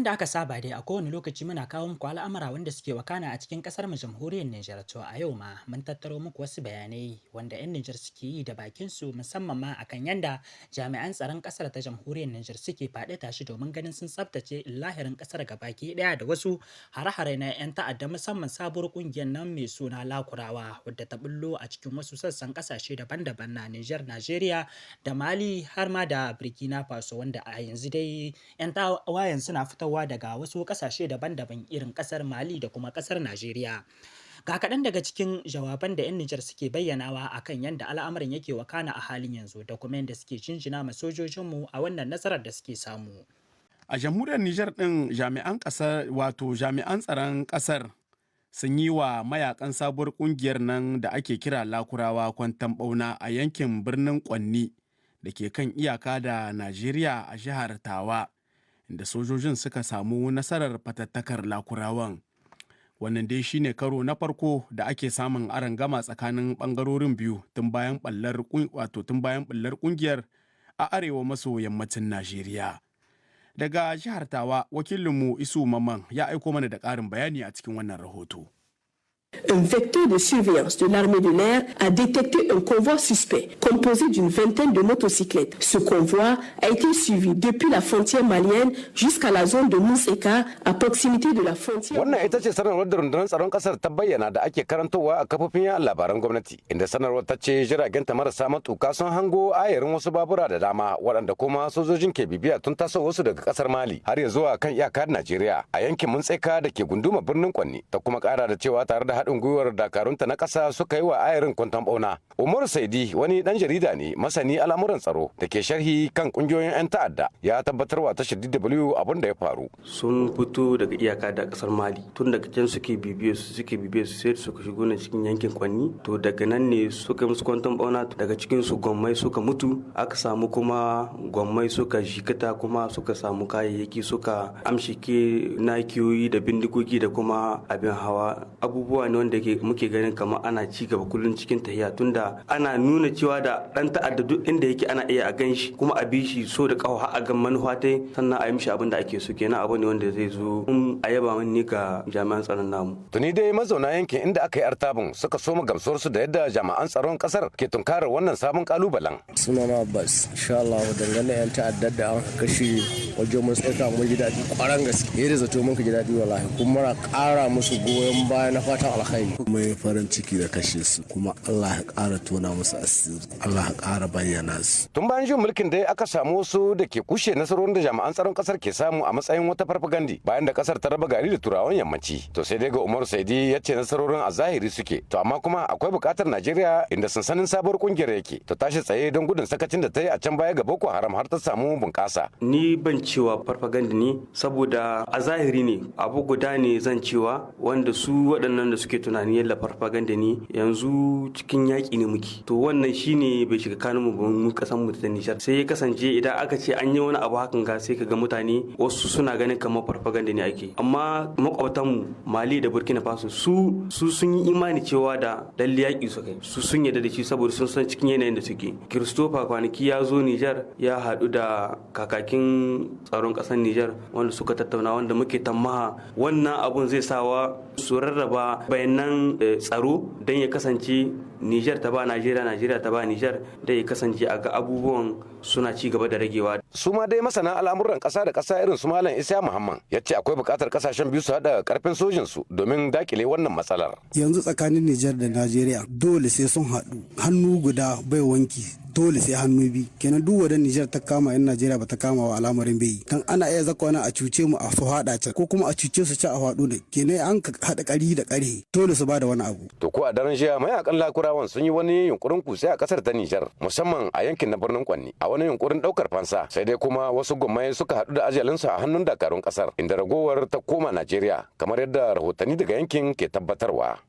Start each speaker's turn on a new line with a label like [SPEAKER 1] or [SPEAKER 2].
[SPEAKER 1] yadda aka saba dai, a kowane lokaci muna kawo muku al'amura wanda suke wakana a cikin kasar mu Jamhuriyar Nijar. To a yau ma mun tattaro muku wasu bayanai wanda 'yan Nijar suke yi da bakin su, musamman ma akan yanda jami'an tsaron kasar ta Jamhuriyar Nijar suke faɗi tashi domin ganin sun tsaftace lahirin kasar gabaki ɗaya da wasu hare-hare na 'yan ta'adda, musamman sabuwar kungiyar nan mai suna Lakurawa, wadda ta bullo a cikin wasu sassan kasashe daban-daban na Nijar, Najeriya da Mali, har ma da Burkina Faso, wanda a yanzu dai 'yan tawayen suna fitowa daga wasu kasashe daban-daban irin kasar Mali da kuma kasar Najeriya. Ga kaɗan daga cikin jawaban da 'yan Nijar suke bayyanawa akan yadda al'amarin yake wakana a halin yanzu da kuma yadda suke jinjina ma sojojinmu a wannan nasarar da suke samu.
[SPEAKER 2] A jamhuriyar Nijar ɗin, jami'an ƙasar, wato jami'an tsaron ƙasar, sun yi wa mayakan sabuwar ƙungiyar nan da ake kira Lakurawa kwantan ɓauna a yankin birnin Kwanni da ke kan iyaka da Najeriya a jihar Tawa, inda sojojin suka samu nasarar fatattakar Lakurawan. Wannan dai shine karo na farko da ake samun arangama tsakanin bangarorin biyu tun bayan ɓallar, wato tun bayan ɓullar ƙungiyar a arewa maso yammacin Najeriya. Daga jihar Tawa, wakilinmu Isu Maman ya aiko mana da ƙarin bayani a cikin wannan rahoto.
[SPEAKER 3] Un vecteur de surveillance de l'armée de l'air a détecté un convoi suspect composé d'une vingtaine de motocyclettes. Ce convoi a été suivi depuis la frontière malienne jusqu'à la zone de Mousseka, à proximité de la frontière.
[SPEAKER 4] Wannan ita ce sanarwar da rundunar tsaron kasar ta bayyana da ake karantowa a kafofin yaɗa labaran gwamnati, inda sanarwar ta ce jiragen ta marasa matuka sun hango ayarin wasu babura da dama, waɗanda kuma sojojin ke bibiya tun tasowarsu daga kasar Mali har ya zuwa kan iyakar Najeriya a yankin Muntseka da ke gunduma birnin Kwanni. Ta kuma ƙara da cewa tare da haɗin gwiwar dakarunta na ƙasa suka yi wa ayarin kwanton ɓauna. Umaru Saidi wani ɗan jarida ne masani al'amuran tsaro da ke sharhi kan ƙungiyoyin 'yan ta'adda, ya tabbatar wa tashar DW abin da ya faru.
[SPEAKER 5] Sun fito daga iyaka da ƙasar Mali, tun daga can suke bibiye su, suke bibiye su, sai suka shigo nan cikin yankin Kwanni. To daga nan ne suka musu kwanton ɓauna. Daga cikin su gwammai suka mutu, aka samu kuma gwammai suka jikata, kuma suka samu kayayyaki, suka amshike nakiyoyi da bindigogi da kuma abin hawa. Abubuwa ne wanda muke ganin kamar ana ci gaba kullum cikin tahiya, tunda ana nuna cewa da dan ta'adda duk inda yake ana iya a gan shi kuma a bi shi so da kawo har a ga manufa tai, sannan a yi mishi abin da ake so. Kenan abu ne wanda zai zo a yaba ni ga jami'an tsaron namu.
[SPEAKER 4] Tuni dai mazauna yankin inda aka yi artabin suka soma gamsuwar su da yadda jami'an tsaron kasar ke tunkarar wannan sabon kalubalen.
[SPEAKER 6] Sunana Abbas. Insha Allah, dangane yan ta'addar da an kashe wajen mun tsaka, mun ji daɗi kwaran gaske yadda zato mun ka ji daɗi wallahi, kuma muna ƙara musu goyon baya na fatan alkhairi.
[SPEAKER 7] Mai farin ciki da kashe su, kuma Allah ya ƙara tona musu asiri, Allah ya ƙara bayyana su.
[SPEAKER 4] Tun bayan jin mulkin dai aka samu wasu da ke kushe nasarorin da jami'an tsaron kasar ke samu a matsayin wata farfagandi bayan da kasar ta raba gari da turawan yammaci. To sai dai ga Umaru Saidi, ya ce nasarorin a zahiri suke, to amma kuma akwai buƙatar Najeriya, inda sansanin sabuwar kungiyar yake, ta tashi tsaye don gudun sakacin da ta yi a can baya ga Boko Haram har ta samu bunƙasa.
[SPEAKER 5] Ni ban cewa farfaganda ne, saboda a zahiri ne. Abu guda ne zan cewa, wanda su waɗannan da suke tunani yalla farfaganda ne, yanzu cikin yaƙi ne muke. To wannan shine bai shiga kanun mu ba, mu kasan mu ta Nijar. Sai ya kasance idan aka ce an yi wani abu hakan ga, sai ka ga mutane wasu suna ganin kamar farfaganda ne ake. Amma makwabtan mu Mali da Burkina Faso, su sun yi imani cewa da lalle yaƙi su kai, su sun yarda da shi saboda sun san cikin yanayin da suke. Christopher kwanaki ya zo Nijar, ya haɗu da kakakin tsaron ƙasar Nijar wanda suka tattauna, wanda muke tammaha wannan abun zai sawa su rarraba bayanan tsaro don ya kasance Nijar ta ba Najeriya, Najeriya ta ba Nijar, da ya kasance a ga abubuwan suna ci gaba da ragewa.
[SPEAKER 4] Su ma dai masana al'amuran ƙasa da ƙasa irin su Malam Isa Muhammad, ya ce akwai buƙatar ƙasashen biyu su haɗa ƙarfin sojin su domin dakile wannan matsalar.
[SPEAKER 8] Yanzu tsakanin Nijar da Najeriya dole sai sun haɗu, hannu guda bai wanki, dole sai hannu bi. Kenan duk wanda Nijar ta kama yan Najeriya ba ta kama wa, al'amarin bai. Dan ana iya zakwana a cuce mu a su haɗa can, ko kuma a cuce su ci a haɗu ne. Kenan an haɗa ƙari da ƙarhe, dole su bada wani abu.
[SPEAKER 4] To ko a daren jiya mayakan Lakurawan sun yi wani yunkurin kutse a kasar ta Nijar, musamman a yankin na birnin Kwanni, a wani yunkurin daukar fansa, sai dai kuma wasu gwamnati suka haɗu da ajalinsu a hannun dakarun kasar, inda ragowar ta koma Najeriya kamar yadda rahotanni daga yankin ke tabbatarwa.